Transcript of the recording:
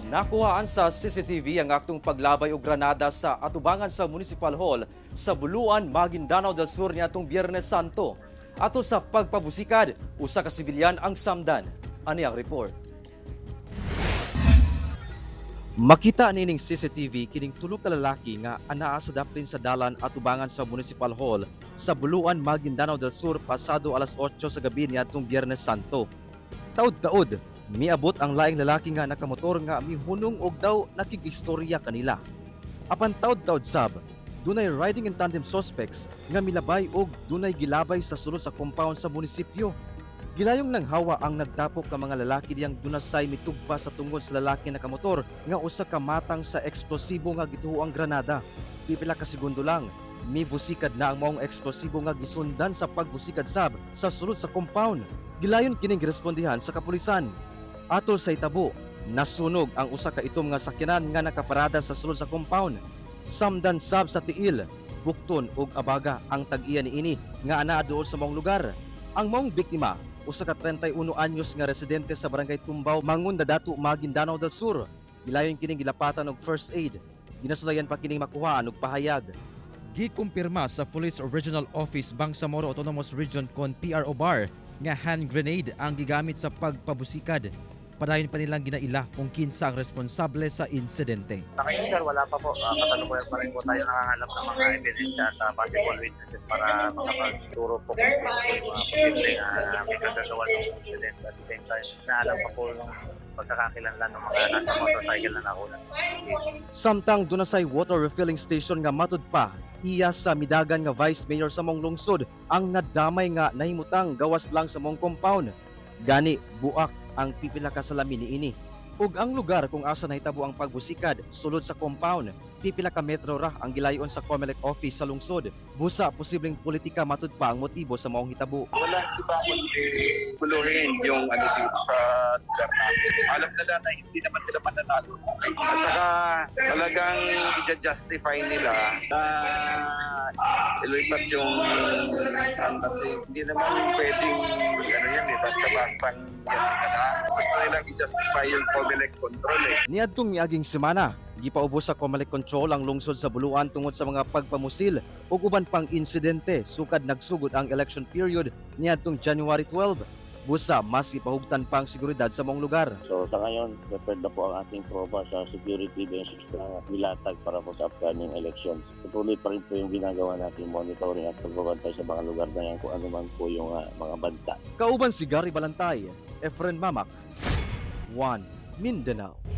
Nakuhaan sa CCTV ang aktong paglabay og granada sa atubangan sa Municipal Hall sa Buluan, Maguindanao del Sur niadtong Biyernes Santo. Ato sa pagpabusikad, usa ka sibilyan ang samdan. Ani ang report. Makita nining CCTV kining tulo ka lalaki nga anaa sa daplin sa dalan atubangan sa Municipal Hall sa Buluan, Maguindanao del Sur pasado alas 8 sa gabi niadtong Biyernes Santo. Taud-taud, miabot ang laing lalaki nga nakamotor nga mihunong og daw nakig-istorya kanila. Apan taud-taud sab, dunay riding in tandem suspects nga milabay og dunay gilabay sa sulod sa compound sa munisipyo. Gilayong nang hawa ang nagtapok nga mga lalaki diyang dunasay mitugpa sa tungod sa lalaki nakamotor nga usa ka matang sa eksplosibo nga gituoang granada. Pipila ka segundo lang, mibusikad na ang maong eksplosibo nga gisundan sa pagbusikad sab sa sulod sa compound. Gilayon kining girespondihan sa kapulisan. Atol sa itabo, nasunog ang usa ka itom nga sakyanan nga nakaparada sa sulod sa compound. Samdan sab sa tiil, bukton og abaga ang tag-iya niini nga anaa duol sa maong lugar. Ang maong biktima, usa ka 31 anyos nga residente sa Barangay Tumbao, Mangundadato, Maguindanao del Sur. Gilayon kining gilapatan og first aid. Ginasulayan pa kining makuhaan og pahayag. Gikumpirma sa Police Regional Office Bangsamoro Autonomous Region kon PRO Bar nga hand grenade ang gigamit sa pagpabusikad. Padayon pa nilang ginaila kung kinsa ang responsable sa insidente. Sa ngayon, sir, wala pa po. Kasalukuyan pa rin po tayo nangangalap ng mga ebidensya at possible witnesses para makapagturo po kung sino po yung mga posible na may kagagawa ng incident. At the same time, naalam pa po yung pagkakakilanlan ng mga nasa motorcycle na nakunan. Samtang dunasay water refilling station nga matud pa iya sa midagan nga vice mayor sa mong lungsod ang nadamay nga nahimutang gawas lang sa mong compound. Gani buak ang pipila ka salamin niini. Ug ang lugar kung asa nahitabo ang pagbusikad sulod sa compound, pipila ka metro ra ang gilayon sa COMELEC office sa lungsod. Busa posibleng politika matud pa ang motibo sa maong hitabo. Wala iba kundi guluhin yung ano dito sa lugar natin. Alam nila na hindi naman sila mananalo. At saka talagang i-justify nila na ilipat yung ano, kasi hindi naman pwedeng ano yan eh, basta-bastang yan na. Gusto nilang i-justify yung COMELEC control eh. Niadtong miaging semana, gipaubos sa COMELEC control ang lungsod sa Buluan tungod sa mga pagpamusil ug uban pang insidente sukad nagsugod ang election period niadtong January 12. Busa mas gipahugtan pa ang seguridad sa maong lugar. So sa ngayon, prepared na po ang ating tropa sa security measures na nilatag para po sa upcoming elections. Patuloy pa rin po yung ginagawa nating monitoring at pagbabantay sa mga lugar na yan kung ano man po yung mga banta. Kauban si Gary Balantay, Efren Mamak, 1 Mindanao.